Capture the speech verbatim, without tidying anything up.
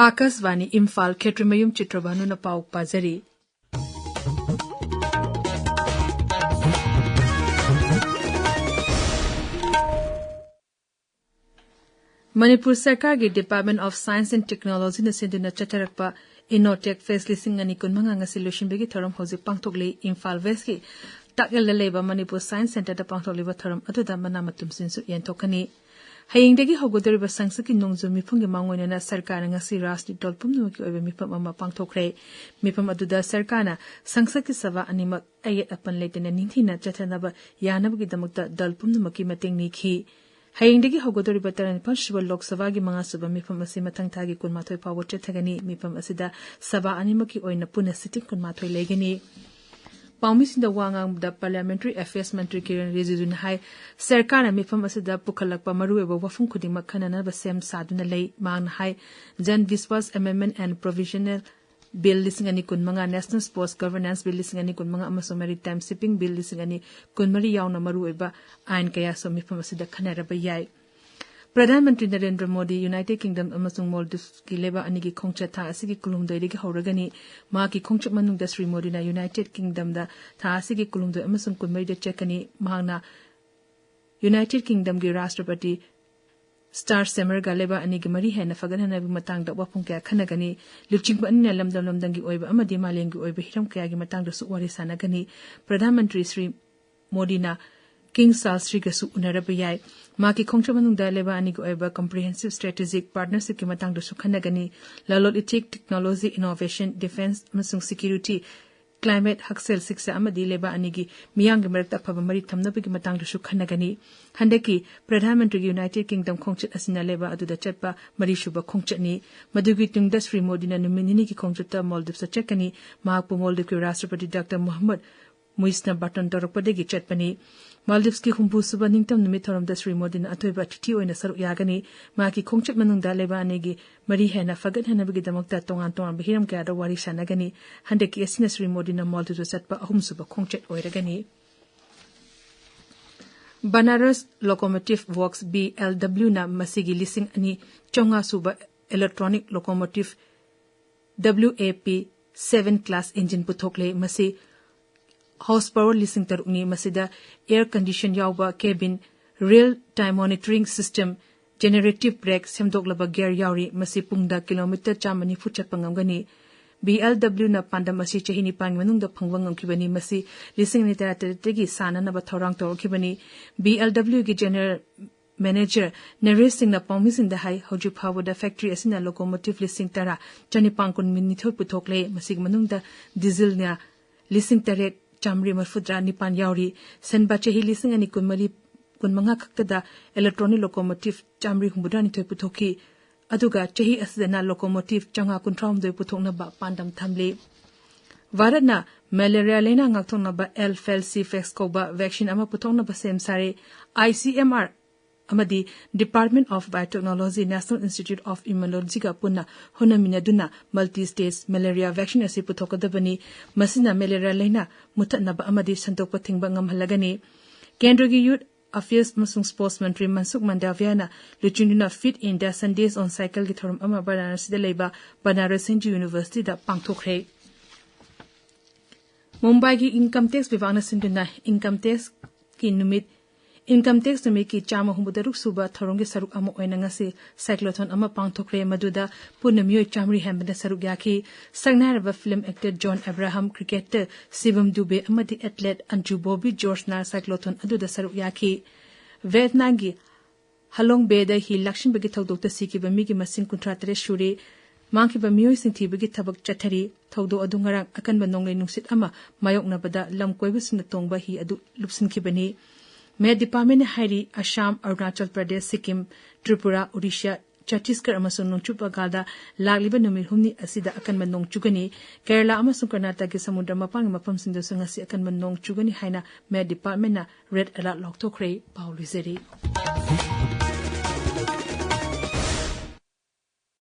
ꯑꯥꯀꯥꯁꯕꯥꯅꯤ ꯏꯝꯐꯥꯜ, ꯈꯦꯇ꯭ꯔꯤꯃꯌꯨꯝ ꯆꯤꯇ꯭ꯔꯚꯥꯅꯨꯅ ꯄꯥꯎ ꯄꯥꯖꯔꯤ꯫ ꯃꯅꯤꯄꯨꯔ ꯁꯔꯀꯥꯔꯒꯤ Department of Science and Technologyꯅ ꯁꯤꯟꯗꯨꯅ ꯆꯠꯊꯔꯛꯄ InnoTech Fest ꯂꯤꯁꯤꯡ ꯑꯅꯤ ꯀꯨꯟꯃꯉꯥ ꯉꯁꯤ ꯂꯣꯏꯁꯤꯟꯕꯒꯤ ꯊꯧꯔꯝ ꯍꯧꯖꯤꯛ ꯄꯥꯡꯊꯣꯛꯂꯤ꯫ ꯏꯝꯐꯥꯜ ꯋꯦꯁꯀꯤ ꯇꯥꯛꯌꯦꯜꯗ ꯂꯩꯕ ꯃꯅꯤꯄꯨꯔ ꯁꯥꯏꯟꯁ ꯁꯦꯟꯇꯔꯗ ꯄꯥꯡꯊꯣꯛꯂꯤꯕ ꯊꯧꯔꯝ ꯑꯗꯨꯗ ꯃꯅꯥ ꯃꯇꯨꯝꯁꯤꯡꯁꯨ ꯌꯦꯟꯊꯣꯛꯀꯅꯤ꯫ ꯍꯌꯦꯡꯗꯒꯤ ꯍꯧꯒꯗꯧꯔꯤꯕ ꯁꯪꯁꯠꯀꯤ ꯅꯣꯡꯖꯨ ꯃꯤꯐꯨꯡꯒꯤ ꯃꯥꯡꯑꯣꯏꯅꯅ ꯁꯔꯀꯥꯔꯅ ꯉꯁꯤ ꯔꯥꯖꯅꯤꯇꯤ ꯗꯜ ꯄꯨꯝꯅꯃꯛꯀꯤ ꯑꯣꯏꯕ ꯃꯤꯐꯝ ꯑꯃ ꯄꯥꯡꯊꯣꯛꯈ꯭ꯔꯦ꯫ ꯃꯤꯐꯝ ꯑꯗꯨꯗ ꯁꯔꯀꯥꯔꯅ ꯁꯪꯁꯠꯀꯤ ꯁꯚꯥ ꯑꯅꯤꯃꯛ ꯑꯌꯦꯠ ꯑꯄꯟ ꯂꯩꯇꯅ ꯅꯤꯡꯊꯤꯅ ꯆꯠꯊꯅꯕ ꯌꯥꯅꯕꯒꯤꯗꯃꯛꯇ ꯗꯜ ꯄꯨꯝꯅꯃꯛꯀꯤ ꯃꯇꯦꯡ ꯅꯤꯈꯤ꯫ ꯍꯌꯦꯡꯗꯒꯤ ꯍꯧꯒꯗꯧꯔꯤꯕ ꯇꯔꯥꯅꯤꯄꯥꯜ ꯁꯨꯕ ꯂꯣꯛ ꯁꯚꯥꯒꯤ ꯃꯉꯥ ꯁꯨꯕ ꯃꯤꯐꯝ ꯑꯁꯤ ꯃꯊꯪ ꯊꯥꯒꯤ ꯀꯨꯟꯃꯥꯊꯣꯏ ꯐꯥꯎꯕ ꯆꯠꯊꯒꯅꯤ꯫ ꯃꯤꯐꯝ ꯑꯁꯤꯗ ꯁꯚꯥ ꯑꯅꯤꯃꯛꯀꯤ ꯑꯣꯏꯅ ꯄꯨꯟꯅ ꯁꯤꯇꯤꯡ ꯀꯨꯟꯃꯥꯊꯣꯏ ꯂꯩꯒꯅꯤ꯫ ꯄꯥꯎꯃꯤꯁꯤꯡꯗ ꯋꯥ ꯉꯥꯡꯕꯗ Parliamentary Affairs ꯃꯟꯇ꯭ꯔꯤ ꯀꯤꯔꯟ ꯔꯤꯖꯤꯖꯨꯅ ꯍꯥꯏ, ꯁꯔꯀꯥꯔꯅ ꯃꯤꯐꯝ ꯑꯁꯤꯗ ꯄꯨꯈꯠꯂꯛꯄ ꯃꯔꯨꯑꯣꯏꯕ ꯋꯥꯐꯝ ꯈꯨꯗꯤꯡꯃꯛ ꯈꯟꯅꯅꯕ ꯁꯦꯝ ꯁꯥꯗꯨꯅ ꯂꯩ꯫ ꯃꯍꯥꯛꯅ ꯍꯥꯏ, Jan Vishwas Amendment and Provisional Bill ꯂꯤꯁꯤꯡ ꯑꯅꯤ ꯀꯨꯟꯃꯉꯥ, National Sports Governance Bill ꯂꯤꯁꯤꯡ ꯑꯅꯤ ꯀꯨꯟꯃꯉꯥ ꯑꯃꯁꯨꯡ Maritime Shipping Bill ꯂꯤꯁꯤꯡ ꯑꯅꯤ ꯀꯨꯟꯃꯔꯤ ꯌꯥꯎꯅ ꯃꯔꯨꯑꯣꯏꯕ ꯑꯥꯏꯟ ꯀꯌꯥꯁꯨ ꯃꯤꯐꯝ ꯑꯁꯤꯗ ꯈꯟꯅꯔꯕ ꯌꯥꯏ꯫ ꯄ꯭ꯔꯙꯥꯟ ꯃꯟꯇ꯭ꯔꯤ ꯅꯔꯦꯟꯗ꯭ꯔ ꯃꯣꯗꯤ ꯌꯨꯅꯥꯏꯇꯦꯗ ꯀꯤꯡꯗꯝ ꯑꯃꯁꯨꯡ ꯃꯣꯜꯗꯤꯚꯁꯀꯤ ꯂꯩꯕꯥꯛ ꯑꯅꯤꯒꯤ ꯈꯣꯡꯆꯠ ꯊꯥ ꯑꯁꯤꯒꯤ ꯀꯨꯟꯍꯨꯝꯗꯣꯏꯗꯒꯤ ꯍꯧꯔꯒꯅꯤ꯫ ꯃꯍꯥꯛꯀꯤ ꯈꯣꯡꯆꯠ ꯃꯅꯨꯡꯗ ꯁ꯭ꯔꯤ ꯃꯣꯗꯤꯅ ꯌꯨꯅꯥꯏꯇꯦꯗ ꯀꯤꯡꯗꯝꯗ ꯊꯥ ꯑꯁꯤꯒꯤ ꯀꯨꯟꯍꯨꯝꯗꯣꯏ ꯑꯃꯁꯨꯡ ꯀꯨꯟꯃꯔꯤꯗ ꯆꯠꯀꯅꯤ꯫ ꯃꯍꯥꯛꯅ ꯌꯨꯅꯥꯏꯇꯦꯗ ꯀꯤꯡꯗꯝꯒꯤ ꯔꯥꯁꯇ꯭ꯔꯄꯇꯤ ꯁ꯭ꯇꯥꯔꯃꯔꯒ ꯂꯩꯕꯥꯛ ꯑꯅꯤꯒꯤ ꯃꯔꯤ ꯍꯦꯟꯅ ꯐꯒꯠꯍꯟꯅꯕꯒꯤ ꯃꯇꯥꯡꯗ ꯋꯥꯐꯝ ꯀꯌꯥ ꯈꯟꯅꯒꯅꯤ꯫ ꯂꯨꯆꯤꯡꯕ ꯑꯅꯤꯅ ꯂꯝꯗꯝ ꯂꯝꯗꯝꯒꯤ ꯑꯣꯏꯕ ꯑꯃꯗꯤ ꯃꯥꯂꯦꯝꯒꯤ ꯑꯣꯏꯕ ꯍꯤꯔꯝ ꯀꯌꯥꯒꯤ ꯃꯇꯥꯡꯗꯁꯨ ꯋꯥꯔꯤ ꯁꯥꯟꯅꯒꯅꯤ꯫ ꯄ꯭ꯔꯙꯥꯟ ꯃꯟꯇ꯭ꯔꯤ ꯁ꯭ꯔꯤ ꯃꯣꯗꯤꯅ ꯀꯤꯡ ꯆꯥꯔꯜꯁ ꯊ꯭ꯔꯤꯒꯁꯨ ꯎꯅꯔꯕ ꯌꯥꯏ꯫ ꯃꯍꯥꯛꯀꯤ ꯈꯣꯡꯆꯠ ꯃꯅꯨꯡꯗ ꯂꯩꯕꯥꯛ ꯑꯅꯤꯒꯤ ꯑꯣꯏꯕ comprehensive strategic partnershipꯀꯤ ꯃꯇꯥꯡꯗꯁꯨ ꯈꯟꯅꯒꯅꯤ꯫ ꯂꯂꯣꯟ ꯏꯇꯤꯛ, technology, innovation, defence ꯑꯃꯁꯨꯡ security, climate, ꯍꯛꯁꯦꯜ, ꯁꯤꯛꯁꯥ ꯑꯃꯗꯤ ꯂꯩꯕꯥꯛ ꯑꯅꯤꯒꯤ ꯃꯤꯌꯥꯝꯒꯤ ꯃꯔꯛꯇ ꯑꯐꯕ ꯃꯔꯤ ꯊꯝꯅꯕꯒꯤ ꯃꯇꯥꯡꯗꯁꯨ ꯈꯟꯅꯒꯅꯤ꯫ ꯍꯟꯗꯛꯀꯤ ꯄ꯭ꯔꯙꯥꯟ ꯃꯟꯇ꯭ꯔꯤꯒꯤ ꯌꯨꯅꯥꯏꯇꯦꯗ ꯀꯤꯡꯗꯝ ꯈꯣꯡꯆꯠ ꯑꯁꯤꯅ ꯂꯩꯕꯥꯛ ꯑꯗꯨꯗ ꯆꯠꯄ ꯃꯔꯤꯁꯨꯕ ꯈꯣꯡꯆꯠꯅꯤ꯫ ꯃꯗꯨꯒꯤ ꯇꯨꯡꯗ ꯁ꯭ꯔꯤ ꯃꯣꯗꯤꯅ ꯅꯨꯃꯤꯠ ꯅꯤꯅꯤꯒꯤ ꯈꯣꯡꯆꯠꯇ ꯃꯣꯜꯗꯤꯚꯁꯇ ꯆꯠꯀꯅꯤ꯫ ꯃꯍꯥꯛꯄꯨ ꯃꯣꯜꯗꯤꯚꯀꯤ ꯔꯥꯁꯇ꯭ꯔꯄꯇꯤ ꯗꯥꯛꯇꯔ ꯃꯨꯍꯝꯃꯗ ꯃꯨꯏꯁꯅ ꯕꯥꯇꯣꯟ ꯇꯧꯔꯛꯄꯗꯒꯤ ꯆꯠꯄꯅꯤ꯫ ꯃꯥꯜꯗꯤꯚꯁꯀꯤ ꯍꯨꯝꯐꯨ ꯁꯨꯕ ꯅꯤꯡꯇꯝ ꯅꯨꯃꯤꯠ ꯊꯧꯔꯝꯗ ꯁ꯭ꯔꯤ ꯃꯣꯗꯤꯅ ꯑꯊꯣꯏꯕ ꯑꯇꯤꯊꯤ ꯑꯣꯏꯅ ꯁꯔꯨꯛ ꯌꯥꯒꯅꯤ꯫ ꯃꯍꯥꯛꯀꯤ ꯈꯣꯡꯆꯠ ꯃꯅꯨꯡꯗ ꯂꯩꯕꯥꯛ ꯑꯅꯤꯒꯤ ꯃꯔꯤ ꯍꯦꯟꯅ ꯐꯒꯠꯍꯟꯅꯕꯒꯤꯗꯃꯛꯇ ꯇꯣꯉꯥꯟ ꯇꯣꯉꯥꯟꯕ ꯍꯤꯔꯝ ꯀꯌꯥꯗ ꯋꯥꯔꯤ ꯁꯥꯟꯅꯒꯅꯤ꯫ ꯍꯟꯗꯛꯀꯤ ꯑꯁꯤꯅ ꯁ꯭ꯔꯤ ꯃꯣꯗꯤꯅ ꯃꯥꯜꯗꯤꯚꯁꯇ ꯆꯠꯄ ꯑꯍꯨꯝꯁꯨꯕ ꯈꯣꯡꯆꯠ ꯑꯣꯏꯔꯒꯅꯤ꯫ Banaras Locomotive Works, BLWꯅ ꯃꯁꯤꯒꯤ ꯂꯤꯁꯤꯡ ꯑꯅꯤ ꯆꯥꯝꯃꯉꯥ ꯁꯨꯕ electronic locomotive W A P seven class engine ꯄꯨꯊꯣꯛꯂꯦ꯫ ꯃꯁꯤ horse power ꯂꯤꯁꯤꯡ ꯇꯔꯨꯛꯅꯤ꯫ ꯃꯁꯤꯗ air condition ꯌꯥꯎꯕ cabin, real time monitoring system, generative brake, ꯁꯦꯝꯗꯣꯛꯂꯕ gear ꯌꯥꯎꯔꯤ꯫ ꯃꯁꯤ ꯄꯨꯡꯗ ꯀꯤꯂꯣꯃꯤꯇꯔ ꯆꯥꯝꯃ ꯅꯤꯐꯨ ꯆꯠꯄ ꯉꯝꯒꯅꯤ꯫ B L W ꯅ ꯄꯥꯟꯗꯝ ꯑꯁꯤ ꯆꯍꯤ ꯅꯤꯄꯥꯟꯒꯤ ꯃꯅꯨꯡꯗ ꯐꯪꯕ ꯉꯝꯈꯤꯕꯅꯤ꯫ ꯃꯁꯤ ꯂꯤꯁꯤꯡ ꯑꯅꯤ ꯇꯔꯥꯇꯔꯦꯠꯇꯒꯤ ꯁꯥꯟꯅꯅꯕ ꯊꯧꯔꯥꯡ ꯇꯧꯔꯛꯈꯤꯕꯅꯤ꯫ B L W ꯒꯤ general manager ꯅꯔꯦꯁ ꯁꯤꯡꯅ ꯄꯥꯎꯃꯤꯁꯤꯡꯗ ꯍꯥꯏ, ꯍꯧꯖꯤꯛ ꯐꯥꯎꯕꯗ factory ꯑꯁꯤꯅ locomotive ꯂꯤꯁꯤꯡ ꯇꯔꯥ ꯆꯅꯤꯄꯥꯟ ꯀꯨꯟꯅꯤꯊꯣꯏ ꯄꯨꯊꯣꯛꯂꯦ꯫ ꯃꯁꯤꯒꯤ ꯃꯅꯨꯡꯗ dieselꯅ ꯂꯤꯁꯤꯡ ꯇꯔꯦꯠ ꯆꯥꯃꯔꯤ ꯃꯔꯤꯐꯨꯇꯔꯥ ꯅꯤꯄꯥꯟ ꯌꯥꯎꯔꯤ꯫ ꯁꯦꯟꯕ ꯆꯍꯤ ꯂꯤꯁꯤꯡ ꯑꯅꯤ ꯀꯨꯟꯃꯔꯤ ꯀꯨꯟꯃꯉꯥ ꯈꯛꯇꯗ electronic locomotive ꯆꯥꯃꯔꯤ ꯍꯨꯝꯐꯨꯇꯔꯥꯅꯤꯊꯣꯏ ꯄꯨꯊꯣꯛꯈꯤ꯫ ꯑꯗꯨꯒ ꯆꯍꯤ ꯑꯁꯤꯗꯅ locomotive ꯆꯥꯝꯃꯉꯥ ꯀꯨꯟꯊ꯭ꯔꯥꯍꯨꯝꯗꯣꯏ ꯄꯨꯊꯣꯛꯅꯕ ꯄꯥꯟꯗꯝ ꯊꯝꯂꯤ꯫ ꯚꯥꯔꯠꯅ malaria ꯂꯩꯅꯥ ꯉꯥꯛꯊꯣꯛꯅꯕ L falcipax ꯀꯧꯕ vaccine ꯑꯃ ꯄꯨꯊꯣꯛꯅꯕ ꯁꯦꯝ ꯁꯥꯔꯦ꯫ I C M R ꯑꯃꯗꯤ Department of Biotechnology, National Institute of Immunology ꯒ ꯄꯨꯟꯅ ꯍꯣꯠꯅꯃꯤꯟꯅꯗꯨꯅ multi stage malaria vaccine ꯑꯁꯤ ꯄꯨꯊꯣꯛꯀꯗꯕꯅꯤ꯫ ꯃꯁꯤꯅ malaria ꯂꯩꯅꯥ ꯃꯨꯠꯊꯠꯅꯕ ꯑꯃꯗꯤ ꯁꯟꯗꯣꯛꯄ ꯊꯤꯡꯕ ꯉꯝꯍꯜꯂꯒꯅꯤ꯫ ꯀꯦꯟꯗ꯭ꯔꯒꯤ Youth Affairs ꯑꯃꯁꯨꯡ Sports ꯃꯟꯇ꯭ꯔꯤ ꯃꯟꯁꯨꯈ ꯃꯥꯟꯗꯥꯚꯤꯌꯥꯅ ꯂꯨꯆꯤꯡꯗꯨꯅ Fit India Sundays on Cycle ꯒꯤ ꯊꯧꯔꯝ ꯑꯃ ꯕꯔꯥꯅꯥꯁꯤꯗ ꯂꯩꯕ ꯕꯅꯥꯔꯁ ꯍꯤꯟꯗꯨ ꯌꯨꯅꯤꯚꯔꯁꯤꯇꯤꯗ ꯄꯥꯡꯊꯣꯛꯈ꯭ꯔꯦ꯫ ꯃꯨꯝꯕꯥꯏꯒꯤ income tax ꯕꯤꯚꯥꯒꯅ ꯁꯤꯟꯗꯨꯅ income tax ꯀꯤ ꯅꯨꯃꯤꯠ, income tax ꯅꯨꯃꯤꯠꯀꯤ ꯆꯥꯝꯃ ꯍꯨꯝꯐꯨꯇꯔꯨꯛ ꯁꯨꯕ ꯊꯧꯔꯝꯒꯤ ꯁꯔꯨꯛ ꯑꯃ ꯑꯣꯏꯅ ꯉꯁꯤ cyclothon ꯑꯃ ꯄꯥꯡꯊꯣꯛꯈ꯭ꯔꯦ, ꯃꯗꯨꯗ ꯄꯨꯟꯅ ꯃꯤꯑꯣꯏ ꯆꯥꯃꯔꯤ ꯍꯦꯟꯕꯅ ꯁꯔꯨꯛ ꯌꯥꯈꯤ꯫ ꯁꯛꯅꯥꯏꯔꯕ film actor John Abraham, cricketer ꯁꯤꯕꯝ ꯗꯨꯕꯦ ꯑꯃꯗꯤ athlete ꯑꯟꯖꯨ ꯕꯣꯕꯤ ꯖꯣꯔꯖꯅ cyclothon ꯑꯗꯨꯗ ꯁꯔꯨꯛ ꯌꯥꯈꯤ꯫ ꯚꯤꯌꯦꯠꯅꯥꯝꯒꯤ ꯍꯂꯣꯡ ꯕꯦꯗ ꯍꯤ ꯂꯥꯛꯁꯤꯟꯕꯒꯤ ꯊꯧꯗꯣꯛꯇ ꯁꯤꯈꯤꯕ ꯃꯤꯒꯤ ꯃꯁꯤꯡ ꯀꯨꯟꯊ꯭ꯔꯥ ꯇꯔꯦꯠ ꯁꯨꯔꯦ꯫ ꯃꯥꯡꯈꯤꯕ ꯃꯤꯑꯣꯏꯁꯤꯡ ꯊꯤꯕꯒꯤ ꯊꯕꯛ ꯆꯠꯊꯔꯤ꯫ ꯊꯧꯗꯣꯛ ꯑꯗꯨ ꯉꯔꯥꯡ ꯑꯀꯟꯕ ꯅꯣꯡꯂꯩ ꯅꯨꯡꯁꯤꯠ ꯑꯃ ꯃꯥꯌꯣꯛꯅꯕꯗ ꯂꯝ ꯀꯣꯏꯕꯁꯤꯡꯅ ꯇꯣꯡꯕ ꯍꯤ ꯑꯗꯨ ꯂꯨꯞꯁꯤꯟꯈꯤꯕꯅꯤ꯫ Met Department ꯅ ꯍꯥꯏꯔꯤ, ꯑꯁꯥꯝ, ꯑꯔꯨꯅꯥꯆꯜ ꯄ꯭ꯔꯗꯦꯁ, ꯁꯤꯛꯀꯤꯝ, ꯇ꯭ꯔꯤꯄꯨꯔꯥ, ꯑꯣꯔꯤꯁꯥ, ꯆꯇꯤꯁꯒꯔ ꯑꯃꯁꯨꯡ ꯅꯣꯡꯆꯨꯞ ꯕꯪꯒꯥꯜꯗ ꯂꯥꯛꯂꯤꯕ ꯅꯨꯃꯤꯠ ꯍꯨꯝꯅꯤ ꯑꯁꯤꯗ ꯑꯀꯟꯕ ꯅꯣꯡ ꯆꯨꯒꯅꯤ꯫ ꯀꯦꯔꯂꯥ ꯑꯃꯁꯨꯡ ꯀꯔꯅꯥꯇꯀꯒꯤ ꯁꯃꯨꯗ꯭ꯔ ꯃꯄꯥꯟꯒꯤ ꯃꯐꯝꯁꯤꯡꯗꯁꯨ ꯉꯁꯤ ꯑꯀꯟꯕ ꯅꯣꯡ ꯆꯨꯒꯅꯤ ꯍꯥꯏꯅ Met Department ꯅ red alert ꯂꯥꯎꯊꯣꯛꯈ꯭ꯔꯦ꯫ ꯄꯥꯎ ꯂꯣꯏꯖꯔꯦ꯫